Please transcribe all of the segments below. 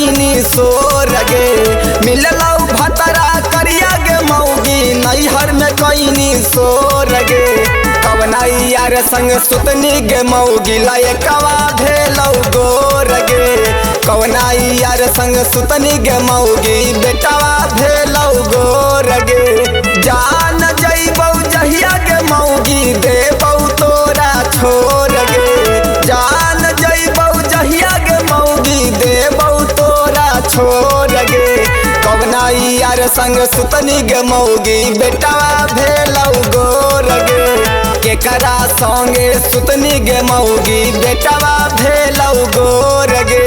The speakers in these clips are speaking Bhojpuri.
कैनी सोर गे। मिललौ भतरा करिया गे मौगी नैहर में कैनी सोर गे। कवना यार संग सुतनी गे मौगी लयकवा भेलौ गोर गे। कवना यार संग सुतनी गे मौगी बेटवा भेलौ गोर गे। जान जइबौ जहिया गे मौगी देबौ तोरा छोर गे। जान जइबौ जहिया गे मौगी देबौ तोरा छोर गे। कवना यार संग सुतनी गे मौगी बेटवा भेलौ गोर गे। केकरा संगे सुतनी गे मौगी बेटवा भेलौ गोर गे।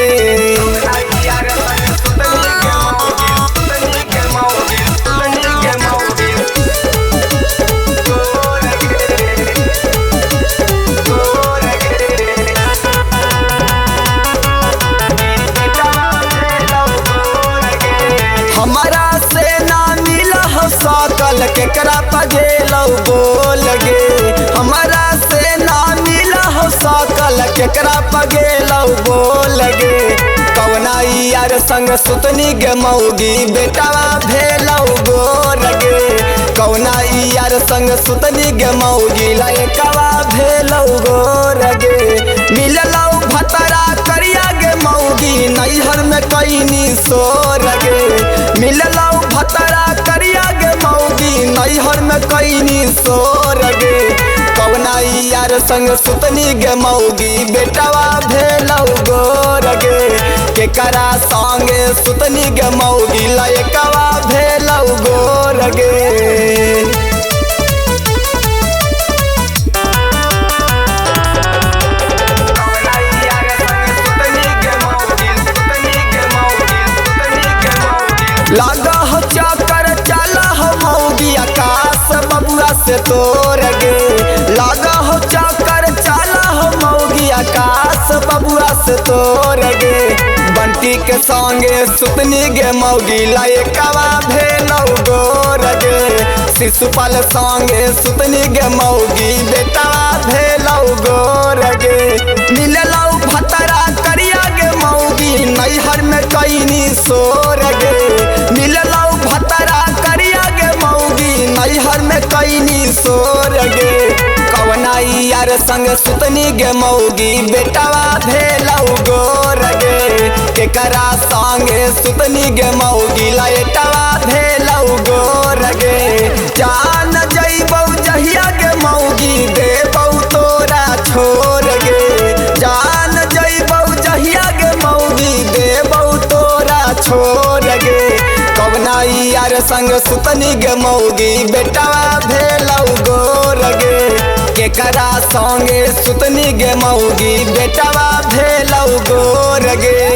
हमारा से ना मिला हो सकल केकरा पगेलौ बोल गे। हमारा से ना मिला हो सकल केकरा पगेलौ बोल गे। कवना यार संग सुतनी गे मौगी बेटवा भेलौ गोर गे। कवना यार संग सुतनी गे मौगी लयकवा भेलौ गोर गे। मिललौ भतरा करिया गे मौगी नैहर में कैनी सोर गे। मिललौ भतरा करिया गे मौगी नैहर में कैनी सोर गे। कवना यार संग सुतनी गे मौगी बेटवा भेलौ गोर गे। केकरा संगे सुतनी गे मौगी लयकवा भेलौ गोर गे। लागा हो चक्कर चला हो मौगी आकाश बबुआ से तोर गे। लागा हो चक्कर चला हो मौगी आकाश बबुआ से तोर गे। बंटी के संगे सुतनी गे मौगी लयकवा भेलौ गोर गे। शिशुपाल संगे सुतनी गे मौगी बेटवा भेलौ गोर गे। मिललौ भतरा करिया गे मौगी नैहर में कैनी सोर गे। मिललौ भतरा करिया गे मौगी नैहर में कैनी सोर गे। कवना यार संग सुतनी गे मौगी बेटवा भेलौ गोर गे। केकरा संगे सुतनी गे मौगी लयटवा भेलौ गोर गे। जान जइबौ जहिया गे मौगी देबौ तोरा छोर गे। जान जइबौ जहिया गे मौगी देबौ तोरा छोर गे। कवना यार संग सुतनी गे मौगी बेटवा भेलौ गोर गे। केकरा संगे सुतनी गे मौगी बेटवा भेलौ गोर गे।